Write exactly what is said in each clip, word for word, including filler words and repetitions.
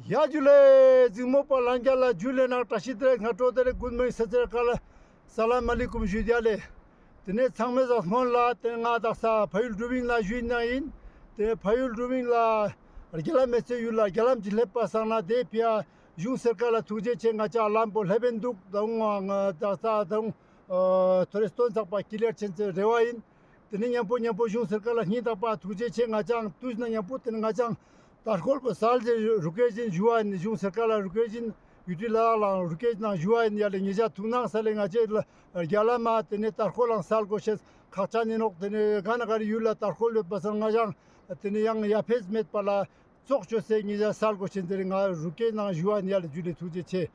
ཡ་ཇུ་ལེ། འཛིང་མོ་པ་ལྷན་རྒྱས་ལ་ཇུ་ལེ་ནང་བཀྲ་ཤིས་བདེ་ལེགས། སྔ་དྲོ་བདེ་ལེགས། གུད་མོར་ནིང་། སད་སི་རི་ཨ་ཀལ། ས་ལམ་ཨ་ལེ་ཀུམ་ཞུས་ཡ་ལེ། དེ་ནས་ཚང་མའི་སྔོན་ལ་དེ་ང་དག་ས་ཕ་ཡུལ་ཌུ་བིང་ལ་ཞུས་ནང་ཡིན། དེ་ཕ་ཡུལ་ཌུ་བིང་ལ་རྒྱ་ལམ་མེད་ཚེ་ཡུལ་ལ་རྒྱ་ལམ་གྱི་སླེབས་པ་སང་ན་དེ་ཕི་ཡ་གཞུང་སར་ཀལ་ལ་ཐུགས་རྗེ་ཆེ། ང་ཅག་ལམ་པོ་སླེབས་ཡིན་འདུག་ད་འོང་ང་དག་ས་ད་འོང་ཐོ་རེ་སྟོན་ཚག་པ་ཀི་ལེར་ཆེན་ཚེ་རེ་བ་ཡིན། དེ་ནས་མཉམ་པོ་མཉམ་པོ་གཞུང་སར་ཀལ་ལ་སྙིང་ཐག་པ་ཐུགས་རྗེ་ཆེ། ང་ཅག་དུས་ན་མཉམ་པོ་དེ་ནས་ང་ཅག་དར་ཁོལ་པོ་སལ་ཏེ་རུ་ཀེ་ཞིན་ཞུ་བ་ཡིན། གཞུང་སར་ཀལ་ལ་རུ་ཀེ་ཞིན་ཡུ་ཊི་ལ་ལའང་རུ་ཀེ་ཞིན་ནང་ཞུ་བ་ཡིན། ཡ་ལེ་ཉེ་ཞ་ཐུགས་སྣང་སལ་ལེ། ང་ཅག་ལ་རྒྱ་ལམ་མ་དེ་ནས་དར་ཁོལ་ལའང་སལ་དགོས་ཤེས་ཁག་ཅན་ཡིན་ནོག་དེ་ནས་ག་ན་ག་རི་ཡུལ་ལ་དར་ཁོལ་ཡོད་པ་སང་ང་ཅག་དེ་ནས་ཡང་ཡ་ཕེས་མེད་པ་ལ་ཙོགས་ཅོས་སེ་ཉེ་ཞ་སལ་དགོས་ཤེས་དེ་རིང་ང་རུ་ཀེ་ཞིན་ནང་ཞུ་བ་ཡིན། ཡ་ལེ་ཇུ་ལེ་ཐུགས་རྗེ་ཆེ།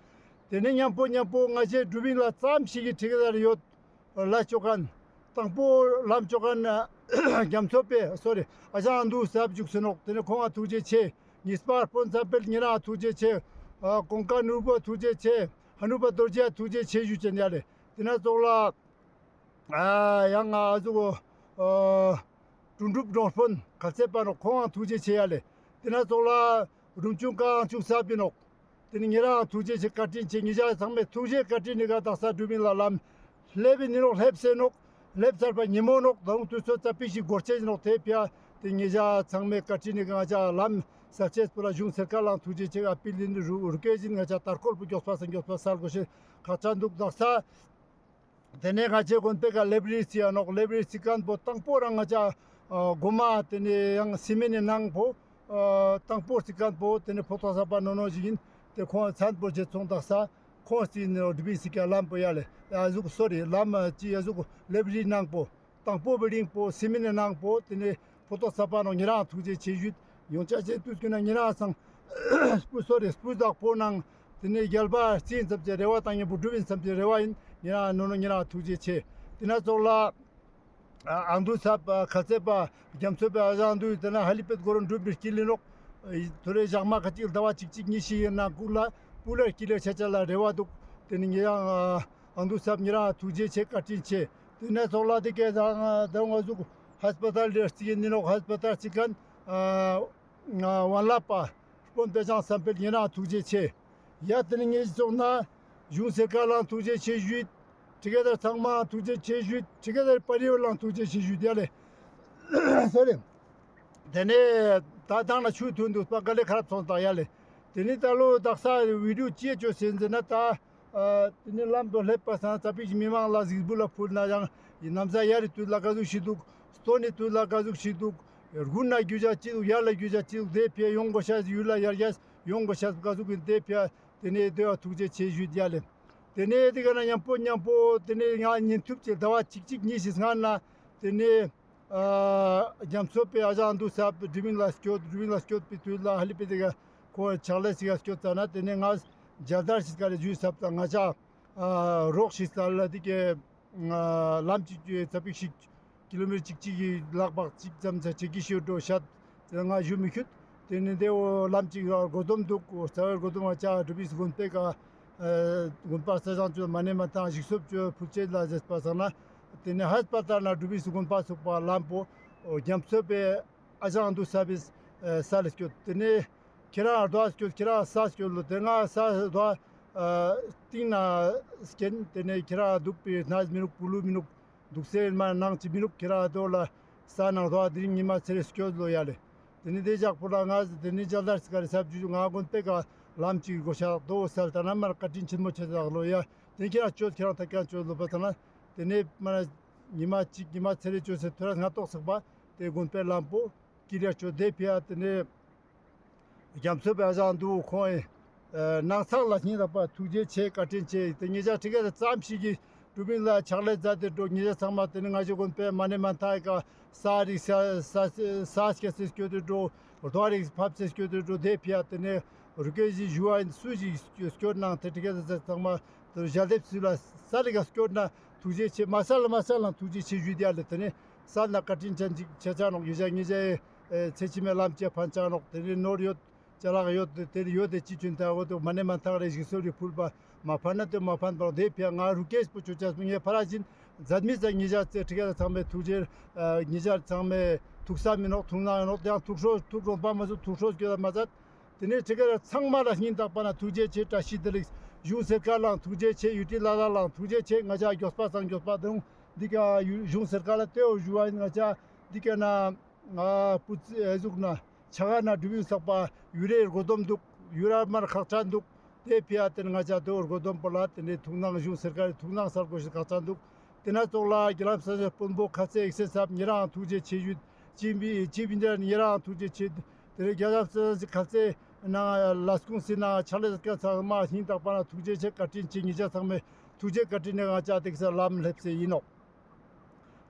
དེ་ནས་མཉམ་པོ་མཉམ་པོ་ང་ཅག་ཌུ་བིང་ལ་ཙམ་ཞིག་གི་ཁྲིག་ལ་ཡོད། ལ་ཅོ་མཁན། དང་པོ་ལམ་ཅོ་མཁན་རྒྱ་མཚོ་པའི་སོ་རི་ཨ་ཞང་འདུ་སབ་བཞུགས་སེ་ནོག་དེ་ནས་ཁོང་ང་ཐུགས་རྗེ་ཆེ། གཉིས་པ་དཔོན་ཚབ་པེལ་ཉེ་རང་ཐུགས་རྗེ་ཆེ། ཨ་ཀོང་ཀ་ནོར་བུ་ཐུགས་རྗེ་ཆེ། ཧ་ནུ་པ་རྡོ་རྗེ་ཐུགས་རྗེ་ཆེ་ཞུ་ཅན་ཡ་ལེ། དེ་ན་ཙོགས་ལ་ཨ་ཡང་ང་ཨ་ཟུག་ཨ་དྲུང་འགྲུབ་འགྲོ་དཔོན་ཁ་ཚེ་པ་ནོག་ཁོང་ང་ཐུགས་རྗེ་ཆེ་ཡ་ལེ། དེ་ན་ཙོགས་ལ་རུམ་ཆུང་ཀ་ཨང་ཆུང་སབ་བི་ནོག་དེ་ནི་ཉེ་རང་ཐུགས་རྗེ་ཆེ་བཀའ་དྲིན་ཆེ། ཉེ་ཞ་ཚང་མས་ཐུགས་རྗེ་བཀའ་དྲིན་ནི་ག་དག་ས་ཌུ་བིང་ལ་ལམ་སླེབས་ཡིན་ནོག་སླེབས་སེ་ནོག་སླེབས་ཚར་པ་ཉིན་མོ་ནོག་ད་རུང་དུས་ཚོད་ཙ་པིག་ཞིག་འགོར་ཆེ་ནོག་དེ་ཕི་ཡ་དེ་ཉེ་ཞ་ཚང་མས་བཀའ་དྲིན་ནི་ག་ང་ཅག་ལམ་སལ་ཅེས་པོ་ལ་གཞུང་སར་ཀལ་ལའང་ཐུགས་རྗེ་ཆེ་ཨ་པིལ་ཡིན། རུ་རུ་ཀེ་ཞིན་ང་ཅག་དར་ཁོལ་པོ་མགྱོགས་པ་སང་མགྱོགས་པ་སལ་དགོས་ཤེས་ཁག་ཅན་འདུག་དག་ས། དེ་ནས་ང་ཅག་དགོན་པའི་ཀ་ལེབ་རེ་རི་ཅིག་ཡ་ནོག་ལེབ་རེ་རི་ཅིག་མཁན་པོ་དང་པོ་རང་ང་ཅག་ཨ་གོ་མ་དེ་ནས་ཡང་སི་མེན་ནི་ནང་པོ་ཨ་དང་པོ་རྩིག་མཁན་པོ་དེ་ནས་ཕོ་ཏོག་ས་པ་ནོ་ནོ་ཞིག་ཡིན། དེ་ཁོང་མཚན་པོ་རྗེ་ཚོང་དག་ས་ཁོང་རྩིག་ནི་ནོག་ཌུ་བིང་སི་ཀ་ལམ་པོ་ཡ་ལེ། ཡ་ཟུག་སོ་རི་ལམ་ཅི་ཡ་ཟུག་ལེབ་རེ་རི་ནང་པོ་དང་པོ་བི་ལིང་པོ་སི་མེན་ནི་ནང་པོ་དེ་ནས་ཕོ་ཏོག་ས་པ་ནོ་ཉེ་རང་ཐུགས་རྗེ་ཆེ་ཞུས། ཡོང་ཆ་ཆེ་དུས་ཀྱི་ན་ཉེ་རང་སང་སྤུ་སོ་རེ་སྤུ་དག་པོ་ནང་དེ་ནས་རྒྱལ་བ་རྩིས་ཙམ་གྱི་རེ་བ་དང་མཉམ་པོ་སྒྲུབ་ཡིན་བསམ་གྱི་རེ་བ་ཡིན། ཉེ་རང་ནོ་ནོ་ཉེ་རང་ཐུགས་རྗེ་ཆེ། དེ་ན་ཙོགས་ལ་ཨ་འདུ་སབ་ཁ་ཚེ་པ་རྒྱ་མཚོ་པའི་ཨ་ཞང་འདུ་དེ་ན་ཧ་ལི་པེད་གོ་རོ་འགྲུབ་པའི་དཀྱིལ་ཡིན་ནོག་ཐོ་རེ་ཞག་མ་ཁ་ཅིག་ཟླ་བ་གཅིག་གཅིག་གཉིས་ཤིག་ཡིན་ན་ཀུ་ལ་སྤུ་ལ་དཀྱིལ་ལ་ཆ་ཆ་ལ་རེ་བ་འདུག་དེ་ནི་ཉེ་རང་ཨ་འདུ་སབ་ཉེ་རང་ཐུགས་རྗེ་ཆེ་བཀའ་དྲིན་ཆེ། དེ་ནས་ཙོགས་ལ་དེ་ཀའི་ད་ང་ཟུག་ཧས་པ་ཏལ་རེ་རྩིག་ཡིན་ནོག་ཧས་པ་ཏལ་རྩིག་མཁན་ཨ་ཝན་ལ་པ་དཔོན་དཔེ་ཆ་བསམ་འཕེལ་ཉེ་རང་ཐུགས་རྗེ་ཆེ། ཡ་དེ་ནི་ངེ་ཙོགས་ན་གཞུང་སར་ཀལ་ལའང་ཐུགས་རྗེ་ཆེ་ཞུས། ཁྲི་ཀ་དར་ཚང་མའང་ཐུགས་རྗེ་ཆེ་ཞུས། ཁྲི་ཀ་དར་པ་རི་ཝར་ལའང་ཐུགས་རྗེ་ཆེ་ཞུས། ཡ་ལེ། སོ་རེ། དེ་ནས་ད་ཐང་ན་ཆུ་ཐོན་འདུག་པ་ག་ལེ་ཁ་རབ་སོང་དང་ཡ་ལེ། དེ་ནི་ད་ལོ་དག་ས་བི་ཌིའོ་ཅི་ཅོས་ཟེར་ན་ད། ཨ་དེ་ནས་ལམ་དུ་སླེབས་པ་སང་ཙ་པིག་མི་མང་ལ་གཟིགས་འབུལ་ལ་ཕུལ་ན་ཡང་ནམ་ཟླ་ཡར་རི་དུས་ལ་ག་ཟུག་ཞིག་འདུག་སྟོན་ནི་དུས་ལ་ག་ཟུག་ཞིག་འདུག་དགུན་ན་རྒྱུ་ཆ་ཅི་འདུག་ཡར་ལ་རྒྱུ་ཆ་ཅི་འདུག་དེ་ཕི་ཡ་ཡོང་དགོས་ཤེས་ཡུལ་ལ་ཡར་རྒྱས་ཡོང་དགོས་ཤེས་ག་ཟུག་ཡིན་དེ་ཕི་ཡ་དེ་ནས་དེ་བ་ཐུགས་རྗེ་ཆེ་ཞུས་ཡ་ལེ། དེ་ནས་དེ་ག་ན་མཉམ་པོ་མཉམ་པོ་དེ་ནས་ང་ཉིན་ཐུབ་ཅིག་ཟླ་བ་གཅིག་གཅིག་གཉིས་ཤིག་སྔ་ན་དེ་ནས། ཨ་རྒྱ་མཚོ་པའི་ཨ་ཞང་འདུ་སབ་ཌུ་བིང་ལ་སྐྱོད། ཌུ་བིང་ལ་སྐྱོད་པའི་དུས་ལ་ཧ་ལི་པེ་དེ་ག་ཁོ་ཕྱག་ལས་ཤིག་ག་སྐྱོད་ཙ་ན་དེ་ནས་ང་མཇལ་དར་ཞིག་ག་རེ་ཞུས་སབ་ཙ་ང་ཅག་ཨ་རོགས་ཤིག་ས་ལ་དེ་གའི་ཨ་ལམ་ཅིག་ཙ་པིག་ཞིག་ཀི་ལོ་མི་ཊར་གཅིག་གཅིག་གི་ལག་པགས་གཅིག་ཙམ་ཙ་ཆེ་གི་ཤོད་འགྲོ་ཤད་ཙ་ང་ཞུ་མི་ཁྱུད། དེ་ནས་དེ་འོ་ལམ་ཅིག་ར་སྒོ་འདོམས་འདུག་རྩ་བའི་སྒོ་འདོམས་ང་ཅག་ཌུ་བིང་སི་དགོན་པའི་ཀ་ཨ་དགོན་པ་ས་ཞང་ཚོས་མ་ཎི་མན་ཐང་ཞིག་གསོབ་ཅོ་ཕུལ་ཆེད་ལ་ཟེར་པ་སང་ན། དེ་ནས་ཧས་པ་ཏལ་ན་ཌུ་བིང་སི་དགོན་པ་ཚུགས་པ་ལམ་པོ་རྒྱ་མཚོ་པའི་ཨ་ཞང་འདུ་སབ་བི་ས་ལ་སྐྱོད། དེ་ནས་ཁྱེད་རང་རྡོ་སྐྱོད། ཁྱེད་རང་ས་སྐྱོད་ལོ། དེ་ང་ས་རྡོ་ཨ་སྟེང་ན་སྐྱེན། དེ་ནས་ཁྱེད་རང་སྡུག་པའི་ནས་མི་ནུག་པུ་ལུ་མི་ནུག་དུག་སེ་མ་ནང་ཅི་མི་ནུག་ཁྱེད་རང་རྡོ་ལ་ས་ནང་རྡོ་དེ་རིང་ཉི་མ་ཚེ་རེ་སྐྱོད་ལོ་ཡ་ལེ། དེ་ནས་དེ་ཞག་པོ་ལ་ང་དེ་ནས་མཇལ་དར་ཞིག་ག་རེ་སབ་ཞུ་ཞུ་ང་དགོན་པའི་ཀ་ལམ་ཅིག་གོ་ཤག་རྡོ་སལ་ད་ན་མར་བཀའ་དྲིན་ཆེན་མོ་ཆེ་ཟག་ལོ་ཡ། དེ་ཁྱེད་རང་ཅོས་ཁྱེད་རང་ཐད་ཀ་ཅོས་ལོ་པ་ཙ་ན། དེ་ནས་མ་ན་ཉི་མ་གཅིག་ཉི་མ་ཚེ་རེ་ཅོས་སེ་ཐོ་རས་སྔ་ཏོག་ཚག་པ་དེ་དགོན་པའི་ལམ་པོ་ཀི་ལེར་ཅོས་དེ་ཕི་ཡ་དེ་ནས་རྒྱ་མཚོ་པའི་ཨ་ཞང་འདུ་ཁོང་ཨེ་ནང་ཚག་ལ་སྙིང་ཐག་པ་ཐུགས་རྗེ་ཆེ་བཀའ་དྲིན་ཆེ། དེ་ཉེ་ཞ་ཁྲི་ཀ་དར་ཙམ་ཞིག་གི་ཌུ་བིང་ལ་ཕྱག་ལས་མཛད་དེ་འགྲོ། ཉེ་ཞ་ཚང་མ་དེ་ནས་ང་ཞའི་དགོན་པའི་མ་ཎི་མན་ཐང་ཀ་ས་རིག་ས་ས་ས་སྐྱ་སེ་སྐྱོད་དེ་འགྲོ། རྡོ་རིག་ཕབ་སེ་སྐྱོད་དེ་འགྲོ། དེ་ཕི་ཡ་དེ་ནས་རུ་ཀེ་ཞིག་ཞུ་བ་ཡིན། སུ་ཞིག་སྐྱོད་ནང་དེ་ཁྲི་ཀ་དར་ཚང་མ་དེ་ཞལ་འདེབས་སུ་ལ་ས་རིག་ག་སྐྱོད་ན་ཐུགས་རྗེ་ཆེ། མ་སལ་མ་སལ་ན་ཐུགས་རྗེ་ཆེ་ཞུས་ཏེ་ཡ་ལེ། དེ་ནས་སལ་ན་བཀའ་དྲིན་ཅན་ཅིག་ཆ་ཆ་ནོག་ཉེ་ཞ་ཉེ་ཞའི་ཚེ་ཕྱི་མའི་ལམ་ཅེ་ཕན་ཆ་ནོག་དེ་ནས་ནོར་ཡོད། ཅ་ལག་ཡོད་དེ་ཡོད་དེ་ཅི་ཆུན་ད་འོ་དེ་མ་ཎི་མན་ཐང་རེ་ཞིག་གསོལ་རེ་ཕུལ་པ་མ་ཕན་ན་དེ་མ་ཕན་པ་དེ་ཕི་ཡ་ང་རུ་ཀེ་སྤུ་ཆུ་ཆ་སྤུ་ངའི་ཕ་ར་ཅིན་མཛད་མི་ཙ་ཉེ་ཞ་ཚེ་ཁྲི་ཀ་དར་ཚང་མའི་ཐུགས་རྗེ་ཨ་ཉེ་ཞ་ཚང་མའི་ཐུགས་བསམ་མི་ནོག་ཐུགས་སྣང་ཡིན་ནོག་དེ་ཡང་ཐུགས་ཁྲོ་ཐུགས་རོན་པ་མ་ཟུག་ཐུགས་ཁྲོ་སྐྱོད་མ་མཛད། དེ་ནས་ཁྲི་ཀ་ར་ཚང་མ་ལ་སྙིང་ཐག་པ་ནས་ཐུགས་རྗེ་ཆེ། བཀྲ་ཤིས་བདེ་ལེགས། གཞུང་སར་ཀར་ལའང་ཐུགས་རྗེ་ཆེ། ཡུ་ཊི་ལ་དྭགས་ལའང་ཐུགས་རྗེ་ཆེ། ང་ཅག་མགྱོགས་པ་སང་མགྱོགས་པ་དུང་འདི་ཀ་གཞུང་སར་ཀར་ལ་ལྟེ་བ་ཞུ་བ་ཡིན། ང་ཅག་འདི་ཀ་ན་ང་བུ་ཙི་ཨེ་ཟུག་ན་ཆ་ག་ན་འགྲུབ་ཡིན་ཚག་པ་ཡུ་རེ་སྒོ་སྡོམ་འདུག་ཡུ་ར་མར་ཁག་ཆ་འདུག་དེ་ཕི་ཡ་དེ་ནས་ང་ཅག་དེ་བོ་སྒོ་སྡོམ་པོ་ལ་དེ་ནས་ཐུགས་སྣང་གཞུང་སར་ཀར་ཐུགས་སྣང་གསར་བཀོད་ཞིག་ཁག་ཆ་འདུག་དེ་ན་ཙོགས་ལ་རྒྱ་ལམ་ས་ཆ་དཔོན་པོ་ཁ་ཚེ་ཨེག་སེ་སབ་ཉེ་རང་ཐུགས་རྗེ་ཆེ་ཞུ། ཅི་བི་ཅི་བི་འདྲ་ཉེ་རང་ཐུགས་རྗེ་ཆེ། དེ་རེ་རྒྱ་ལམ་ས་ཆ་ཁ་ཚེ་ན་ལས་ཁུངས་སི་ན་ཕྱག་ལས་ཀ་ཚང་མ་སྙིང་ཐག་པ་ན་ཐུགས་རྗེ་ཆེ། བཀའ་དྲིན་ཆེ། ཉེ་ཆ་ཚང་མས་ཐུགས་རྗེ་བཀའ་དྲིན་ནས་ང་ཅག་དེ་ས་ལམ་སླེབས་སེ་ཡིན་ནོག་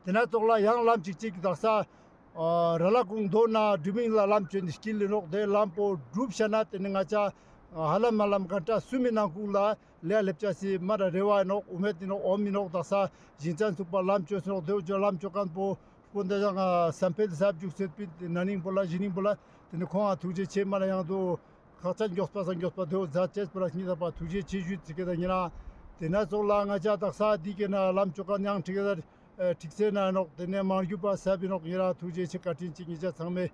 དེ་ན་ཙོགས་ལ་ཡང་ལམ་ཅིག་ཅིག་དག་ས་ཨ་ར་ལ་ཀུང་མདོ་ན་འགྲུབ་མིན་ལ་ལམ་བཅོས་ནས་སྐྱིད་ལེ་ནོག་དེ་ལམ་པོ་འགྲུབ་ཤ་ན་དེ་ནི་ང་ཅག་ཧ་ལམ་མ་ལམ་གན་ཊ་གསུམ་མི་ནང་ཁུག་ལ་ལས་སླེབས་ཆ་སི་མ་ར་རེ་བ་ནོག་འོ་མེད་དེ་ནོག་འོམ་མི་ནོག་དག་ས་ཞིང་ཆེན་ཚུགས་པ་ལམ་བཅོས་ནོག་དེ་བོ་ལམ་བཅོས་མཁན་པོ་སྤོན་ཟླ་ཞང་བསམ་འཕེལ་ས་བཅུག་སེ་པི་ན་ནིང་པོ་ལ་གཞེས་ནིང་པོ་ལ་དེ་ནི་ཁོང་ང་ཐུགས་རྗེ་ཆེ། མ་ལ་ཡང་དུ་ཁག་ཆ་མགྱོགས་པ་སང་མགྱོགས་པ་དེ་བོ་མཛད་ཅེས་པོ་ལ་སྙིང་ཐག་པ་ཐུགས་རྗེ་ཆེ་ཞུ་ཚིག་གི་ད་ཉེ་རང་དེ་ན་ཙོགས་ལ་ང་ཅག་དག་ས་འདི་གི་ན་ལམ་བཅོས་མཁན་ཡང་ཁྲིག་གི་ད་ཁྲིག་སེ་ན་ནོག་དེ་ནས་མང་རྒྱུ་པ་ས་བི་ནོག་ཉེ་རང་ཐུགས་རྗེ་ཆེ། བཀའ་དྲིན་ཆེ། ཉེ་ཆ་ཚང་མས་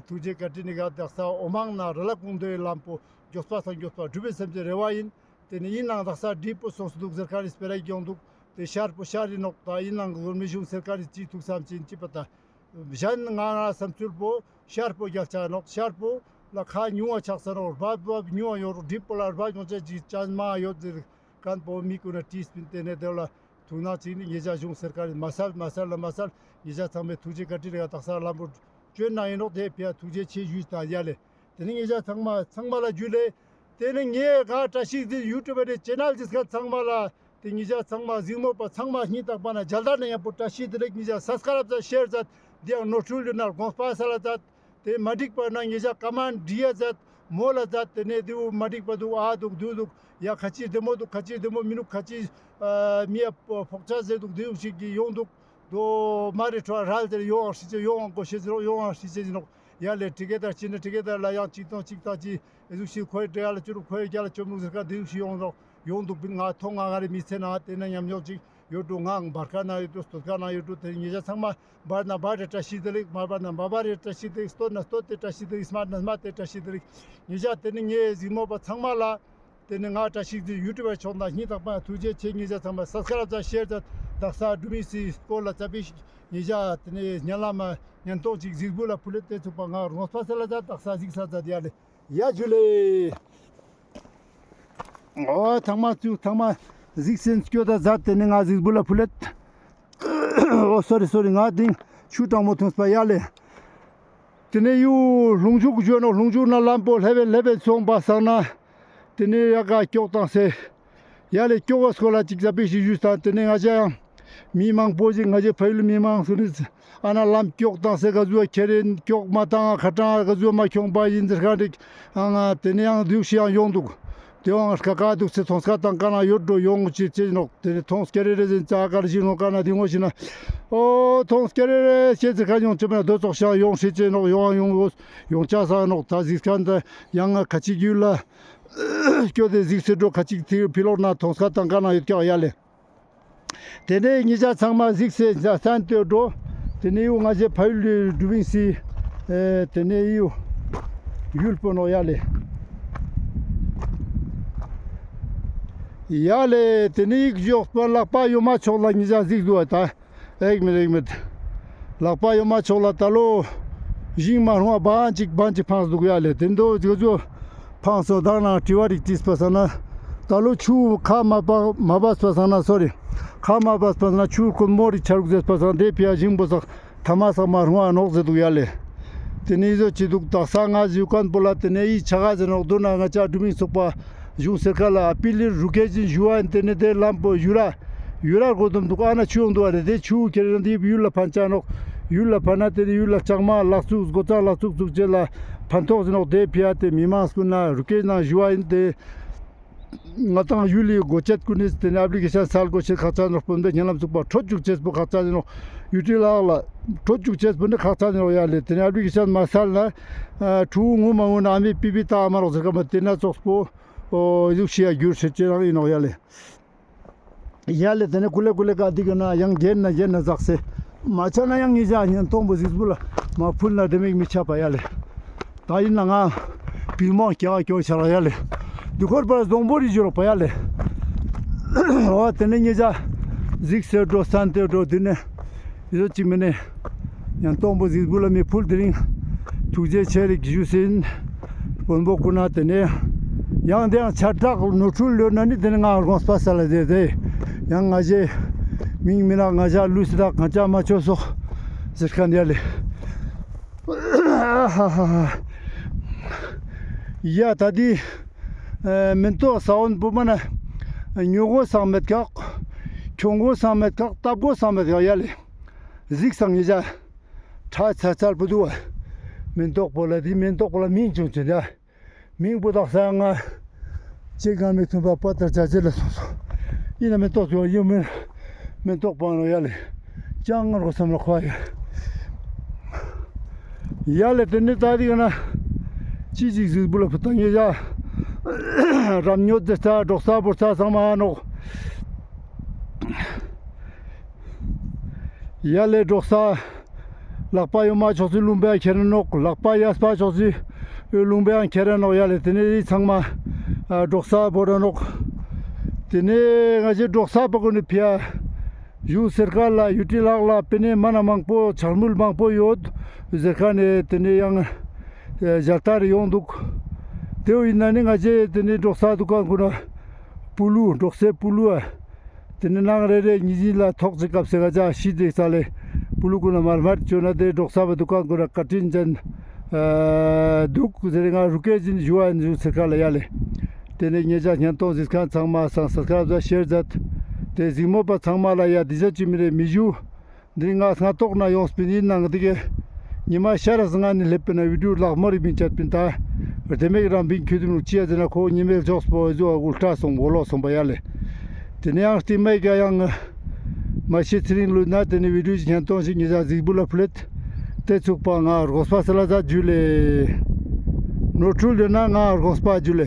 ཐུགས་རྗེ་བཀའ་དྲིན་ནི་ག་དག་ས་འོ་མང་ན་ར་ལ་ཀུང་མདོའི་ལམ་པོ་མགྱོགས་པ་སང་མགྱོགས་པ་འགྲུབ་པའི་སེམས་ཀྱི་རེ་བ་ཡིན། དེ་ནི་ཡིན་ནང་དག་ས་འགྲིག་པོ་སོང་སུ་འདུག་ཟེར་ཁ་རིས་སྤེ་ར་ཡོང་འདུག་དེ་ཤར་པོ་ཤར་རི་ནོག་ད་ཡིན་ནང་གི་ལོ་མི་གཞུང་སར་ཀར་རི་ཅི་ཐུགས་བསམ་ཅིན་ཅི་པ་ད་གཞན་ང་ང་བསམ་ཚུལ་པོ་ཤར་པོ་རྒྱལ་ཆ་ནོག་ཤར་པོ་ལ་ཁ་ཉུང་བ་ཆགས་ས་ནོག་རྦབ་རྦབ་ཉུང་བ་ཡོང་རོག་འགྲིག་པོ་ལ་རྦབ་ཡོང་ཆ་ཅིག་ཅན་མ་ཡོད་ཟེར་མཁན་པོ་མི་ཀུན་ན་དྲིས་པིན། དེ་ནས་དེ་ལ་ཐུགས་སྣང་ཅིག་ནི་ཉེ་ཆ་གཞུང་སར་ཀར་རི་མ་སལ་མ་སལ་ལ་མ་སལ། ཉེ་ཆ་ཚང་མས་ཐུགས་རྗེ་བཀའ་དྲིན་རེ་དག་ས་ལམ་པོ་བཅོས་ན་ཡིན་ནོག་དེ་ཕི་ཡ་ཐུགས་རྗེ་ཆེ་ཞུས་དང་ཡ་ལེ། དེ་ནི་ཉེ་ཆ་ཚང་མ་ཚང་མ་ལ་ཇུ་ལེ། དེ་ནི་ངས་ག་བཀྲ་ཤིས་འཛིན་ཡུ་ཊུབ་ནི་ཅེ་ནལ་ཅིག་ཁ་ཚང་མ་ལ་དེ་ཉེ་ཆ་ཚང་མ་གཟིགས་མོ་པ་ཚང་མ་སྙིང་ཐག་པ་ན་མཇལ་དར་ན་ཡང་པོ་བཀྲ་ཤིས་བདེ་ལེགས། ཉེ་ཆ་སབ་སི་ཀ་རབ་མཛད། ཤེར་མཛད། དེ་ཡང་ནོར་འཁྲུལ་ཡོད་ན་དགོངས་པ་སལ་མཛད། དེ་མ་འགྲིག་པ་ན་ཉེ་ཆ་ཀ་མན་ཊ་འབྲི་ཡ་མཛད། མོལ་ལ་མཛད། དེ་ནས་དེའུ་མ་འགྲིག་པ་འདུག་ཨ་འདུག་དུ་འདུག་ཡ་ཁ་ཅིག་བདེ་མོ་འདུག་ཁ་ཅིག་བདེ་མོ་མི་འདུག་ཁ་ཅིག་ཨ་མི་ཡ་ཕོག་ཆ་ཟེར་འདུག་དེའུ་ཞིག་གི་ཡོང་འདུག་དོ་མ་རེ་ཁྲོ་རལ་ཟེར་ཡོང་ཨང་ཧྲི་ཅེ་ཡོང་ཨང་གོ་ཤེས་ཟེར་ཡོང་ཨང་ཧྲི་ཅེ་ཟེར་ནོག་ཡ་ལེ་ཊི་ཀེ་ཊར་ཅི་ན་ཊི་ཀེ་ཊར་ལ་ཡང་གཅིག་སྟོང་གཅིག་དང་གཅིག་ཨེ་ཟུག་ཤིག་ཁོའི་དྲེ་ཡ་ལ་བཅུ་དྲུག་ཁོའི་རྒྱ་ལ་བཅོ་མུག་ཟེར་ཁ་དེའུ་ཞིག་ཡོང་ནོག་ཡོང་འདུག་པིན། ང་མཐོང་ང་ང་རེ་མི་ཚེ་ནང་དེ་ན་ཉམས་མྱོང་ཅིག་ཡོད་འགྲོ། ང་འབར་ཁ་ན་ཡོད་འགྲོ། སྟོད་ཁ་ན་ཡོད་འགྲོ། དེ་ཉེ་ཆ་ཚང་མ་འབར་ན་འབར་རེ་བཀྲ་ཤིས་བདེ་ལེགས། མ་འབར་ན་མ་འབར་རེ་བཀྲ་ཤིས་བདེ་ལེགས། སྟོད་ན་སྟོད་དེ་བཀྲ་ཤིས་བདེ་ལེགས། སྨད་ན་སྨད་དེ་བཀྲ་ཤིས་བདེ་ལེགས། ཉེ་ཆ་དེ་ནི་ངའི་གཟིགས་མོ་པ་ཚང་མ་ལ་དེ་ནི་ང་བཀྲ་ཤིས་འཛིན་ཡུ་ཊུབ་ཕྱོགས་ནས་སྙིང་ཐག་པ་ཐུགས་རྗེ་ཆེ། ཉེ་ཆ་ཚང་མ་སབ་སི་ཀ་རབ་མཛད། ཤེར་མཛད། དག་ས་འགྲུབ་མི་སི་སྐོར་ལ་ཙ་པིག་ཉེ་ཆ་དེ་ནི་ཉན་ལ་མ་ཉན་ཏོག་ཅིག་གཟིགས་འབུལ་ལ་ཕུལ་ལེ། དེ་ཚུགས་པ་ང་རོང་སྤ་སེ་ལ་མཛད། དག་ས་གཟིགས་ས་མཛད། ཡ་ལེ། ཡ་ཇུ་ལེ། འོ་ཐང་མ་ཚུ་ཐང་མ་གཟིགས་སེ་སྐྱོད་ད་མཛད། དེ་ནི་ང་གཟིགས་འབུལ་ལ་ཕུལ་ལེ། འོ་སོ་རི་སོ་རི། ང་དེང་ཆུ་གྲང་མོ་འཐུངས་པ་ཡ་ལེ། དེ་ནས་ཡུ་ལྷུང་ཇུག་བརྗོད་ནོག་ལྷུང་ཇུག་ན་ལམ་པོ་ལྷེབ་བེ་ལྷེབ་བེ་སོང་པ་སང་ན་དེ་ནས་ཡ་ག་སྐྱོག་བཏང་སེ་ཡ་ལེ། སྐྱོག་ག་སྐོར་ལ་ཅིག་ཙ་པིག་ཞིག་ཞུས་ཏང་། དེ་ནས་ང་ཅག་ཡང་མི་མང་པོ་ཞིག་ང་ཅག་ཕ་ཡུལ་མི་མང་སུ་ནི་ཨ་ན་ལམ་སྐྱོག་བཏང་སེ་ག་ཟུག་ཁྱེར་རེ་སྐྱོག་མ་བཏང་ཁ་གྲང་ག་ཟུག་མ་ཁྱོང་པ་ཡིན་ཟེར་ཁ་འགྲིག་ཨ་ང་དེ་ནས་ཡང་དུག་ཤི་ཡང་ཡོང་འདུག་དེ་བང་ཀ་ཀ་དུག་སེ་ཐོང་སྐ་དང་ཀ་ན་ཡོད་འགྲོ་ཡོང་ཅི་ཅེ་ནོག་དེ་ནི་ཐོང་སྐེ་རེ་རེ་ཟིན་ཙ་ཀར་ཞིག་ནོག་ཀ་ན་དེ་ངོ་ཤི་ན། ཨོ་ཐོང་སྐེ་རེ་རེ་ཤེ་ཙི་ཁ་ཡོང་ཅི་མ་ན་དོ་ཙོག་ཤང་ཡོང་ཤི་ཅེ་ནོག་ཡོང་ཡོང་ཡོང་ཅ་ས་ནོག་ད་གཟིགས་ཁན་ད་ཡང་ང་ཁ་ཅིག་ཡུལ་ལ་སྐྱོད་དེ་གཟིགས་སེ་འགྲོ། ཁ་ཅིག་དེ་ཕི་ལོག་ན་ཐོང་སྐ་དང་ཀ་ན་ཡོད་ཀྱག་ཡ་ལེ། དེ་ནས་ཉེ་ཆ་ཚང་མ་གཟིགས་སེ་ས་སན་ཏེ་འགྲོ། དེ་ནས་ཡུ་ང་ཞེ་ཕ་ཡུལ་ལི་འགྲུབ་ཡིན་སི། ཨེ་དེ་ནས་ཡུ་ཡུལ་པོ་ནོག་ཡ་ལེ། ཡ་ལེ་དེ་ནས་ཡིག་ཞོགས་པ་ལག་པ་ཡོ་མ་ཕྱོགས་ལ་ཉེ་ཆ་གཟིགས་འདུག་ད། ཨེག་མེད་ཨེག་མེད། ལག་པ་ཡོ་མ་ཕྱོགས་ལ་ད་ལོ་ཞིང་མ་རུང་བ་བང་ཅིག་བང་ཅིག་ཕངས་འདུག་ཡ་ལེ། དེ་འདོ་ཅིག་ཚོ་ཕངས་སོ་དང་ན་དྲི་བ་རིག་ཅིག་སྤ་ས་ན་ད་ལོ་ཆུ་ཁ་མ་པ་མ་བབས་པ་སང་ན་སོ་རི། ཁ་མ་བབས་པ་སང་ན་ཆུ་ཀུན་མོ་རི་ཆར་གུ་ཟེར་པ་སང་དེ་ཕི་ཡ་ཞིང་པོ་སག་ཐ་མ་སག་མ་རུང་བ་ནོག་ཟེར་འདུག་ཡ་ལེ། དེ་ནས་ཡི་ཟོ་ཅི་འདུག་དག་ས་ང་ཞུ་མཁན་པོ་ལ་དེ་ནས་ཡི་ཆ་ག་ཟེར་ནོག་འདུག་ན་ང་ཅག་འགྲུབ་མིན་ཚོགས་པ་གཞུང་སར་ཀར་ལ་ཨ་པི་ལི་རུ་སྐད་ཅིག་ཞུ་བ་ཡིན། དེ་ནས་དེ་ལམ་པོ་ཡུ་ར་ཡུ་ར་གོ་དུམ་འདུག་ཨ་ན་ཆུ་ཡོང་འདུག་ཨ་རེ། དེ་ཆུ་ཁྱེར་རེ་འདི་ཡུལ་ལ་ཕན་ཆ་ནོག་ཡུལ་ལ་ཕན་ན་དེ་ནས་ཡུལ་ལ་ལྕང་མ་ལག་ཚུགས་སྒོ་ཙང་ལག་ཚུགས་ཚུགས་ཅེ་ལ་ཕན་ཐོགས་ཟེར་ནོག་དེ་ཕི་ཡ་དེ་མི་མང་སྐུ་ན་རུ་སྐད་ནང་ཞུ་བ་ཡིན་ཏེ། ང་དང་ཡུལ་ལི་སྒོ་ཆེད་ཀུན་ནི་དེ་ནས་ཨབ་ལི་ཀེ་ཤན་སལ་དགོས་ཤེས་ཁག་ཆ་ནོག་སྤོམ་དེ་ཉེ་ལམ་ཚུགས་པ་ཁྲོ་བཅུག་ཅེས་པོ་ཁག་ཆ་ནོག་ཡུ་ཊི་ལག་ལ་ཁྲོ་བཅུག་ཅེས་པོ་ནི་ཁག་ཆ་ནོག་ཡ་ལེ། དེ་ནས་ཨབ་ལི་ཀེ་ཤན་མ་སལ་ན་ཁྲུ་ངུ་མ་ངུ་ན་ཨ་མི་པི་པི་ཏ་ཨ་མ་རོག་ཟེར་ཁ་མ་དེ་ན་ཙོགས་པོ་ཨོ་ཡུག་ཤི་ཡ་རྒྱུར་ཤེས་ཅེ་རང་ཡིན་ནོག་ཡ་ལེ། ཡ་ལེ་དེ་ནས་ཀུ་ལེ་ཀུ་ལེ་ཀ་འདི་ག་ན་ཡང་རྒྱན་ན་རྒྱན་ན་ཟག་སེ་མ་ཆ་ན་ཡང་ངི་ཅག་ཉན་ཐོང་པོ་གཟིགས་པོ་ལ་མ་ཕུལ་ན་དེ་མིག་མི་ཆ་པ་ཡ་ལེ། ད་ཡིན་ན་ང་ པིལ་མོ་ཀྱང་ཀྱོ་ཆ་ར་ཡ་ལེ། དུ་ཁོར་པར་སྡོང་པོ་རི་ཇོ་རོ་པ་ཡ་ལེ། འོ་དེ་ནས་ངེད་ཅག་གཟིགས་སེ་འགྲོ་སྟན་ཏེ་འགྲོ་དུས་ནས་ཡོད་ཅིག་མིན་ནས་ཡང་སྟོང་པོ་གཟིགས་འབུལ་ལ་མི་ཕུལ། དེ་རིང་ཐུགས་རྗེ་ཆེ་རིག་ཞུ་སིན་དཔོན་པོ་ཀུན་ན། དེ་ནས་ཡང་དེ་ཡང་ཆ་དྲག་ནོར་འཁྲུལ་ཡོད་ན་ནི་དེ་ནས་ང་དགོངས་པ་སལ་ལ་ཟེར་ཏེ། ཡང་ང་ཞེ་མིང་མི་ན་ང་ཞ་ལུས་སི་དག་གང་ཅག་མ་ཆོག་སོག་ཟེར་ཁན་ཡ་ལེ། ཡ་ད་དི་ཨ་མེན་ཏོག་ས་བོན་བུ་མ་ན་ཉོ་གོ་སང་མེད་ཀག་ཁྱོང་གོ་སང་མེད་ཀག་བཏབ་གོ་སང་མེད་ཀག་ཡ་ལེ། གཟིགས་སང་ངེད་ཅག་ཁྲ་ཚ་ཚལ་པོ་དུག་བ། མེན་ཏོག་པོ་ལ་དི་མེན་ཏོག་པོ་ལ་མིང་ཆུང་ཆུང་ཡ། མིང་པོ་དག་ས་ང་ཅེ་གང་མི་ཐུང་པ་པ་ཏར་ཆ་ཅེ་ལ་སོང་སོང་། ཡིན་ན་མེན་ཏོག་ཅོ་ཡོད་མིན། མེན་ཏོག་པང་རོ་ཡ་ལེ། ཅང་ངར་གོ་སམ་ལ་ཁོ་ཡ། ཡ་ལེ་དེ་ནི་ད་དི་ག་ན་ཅི་ཅིག་གཟིགས་འབུལ་ལ་ཕུལ་ཏང་ཡོད་ཡ། རམ་ཉོ་ཙེ་ས་འབྲོག་ས་བོར་ས་ཚང་མ་ནོག་ཡ་ལེ་འབྲོག་ས། ལག་པ་གཡོན་མ་ཕྱོགས་སུ་ལུང་པའང་ཁྱེར་ར་ནོག་ལག་པ་གཡས་པ་ཕྱོགས་སུ་ལུང་པའང་ཁྱེར་ར་ནོག་ཡ་ལེ། དེ་ནས་ཚང་མ་ཨ་འབྲོག་ས་བོར་ར་ནོག་དེ་ནས་ང་ཞེ་འབྲོག་ས་པ་ཀུན་ནི་ཕི་ཡ་ཡུ་སེར་ཁ་ལ་ཡུ་ཏི་ལག་ལ་པེ་ནེ་མ་ན་མང་པོ་འཆར་མུལ་མང་པོ་ཡོད་ཟེར་ཁན་ནི་དེ་ནས་ཡང་ཨ་ཞལ་ཏ་རེ་ཡོང་དུག་དེ་བོ་ཡིན་ན་ནི་ང་ཞེ་དེ་ནས་འབྲོག་ས་དུ་ཀ་ཀུན་ན་པུ་ལུ་འབྲོག་སའི་པུ་ལུ་ཨ། དེ་ནས་ནང་རེ་རེ་ཉིས་ཉིས་ལ་ཐོག་ཅིག་སྐབས་སེ་ག་ཅག་ཤི་དེ་ས་ལེ་པུ་ལུ་ཀུན་ན་མར་མར་བཅོས་ན་དེ་འབྲོག་ས་བ་དུ་ཀ་ཀུན་ན་བཀའ་དྲིན་ཅན་ཨ་དུག་ཟེར་ང་རུ་ཀེ་ཅིན་ཞུ་བ་ཡིན་ཟེར་ཁ་ལ་ཡ་ལེ། དེ་ནས་ངེད་ཅག་ཉན་ཏོང་ཟིག་ཁན་ཚང་མ་སང་སབ་སི་ཀ་རབ་ཟ་ཤེར་ཛད། དེ་གཟིགས་མོ་པ་ཚང་མ་ལ་ཡ་དི་ཟ་ཅི་མི་རེ་མི་ཞུ། འདི་ང་སྔ་ཏོག་ན་ཡོངས་པིན་ཡིན་ནང་འདི་གེ། ཉི་མ་ཤར་ར་སྔ་ནི་སླེབས་པིན་ན་བི་ཌིའོ་ལག་མོ་རི་བིན་ཆད་པིན་ད། རྡེ་མེག་རང་བིན་ཁྱོད་དུ་ནུག་ཅི་ཡ་ཟེར་ན་ཁོ་ཉི་མེག་ཇོགས་པོ་ཨེ་ཟུ་ཨ་གུལ་ཏྲ་སོང་བོ་ལོ་སོང་པ་ཡ་ལེ། དེ་ནས་ཡང་སྟིང་མེག་ག་ཡང་མ་ཤི་ཚེ་རིང་ལུས་ན་དེ་ནས་བི་ཌིའོ་ཅི་ཉན་ཏོང་ཞིག་ཉེ་ཞ་གཟིགས་འབུལ་ལ་ཕུལ་ལེད། དེ་ཚུགས་པ་ང་དགོངས་པ་སལ་ལ་ཟ་ཇུ་ལེ། ནོར་འཁྲུལ་ཡོད་ན་ང་དགོངས་པ་ཇུ་ལེ།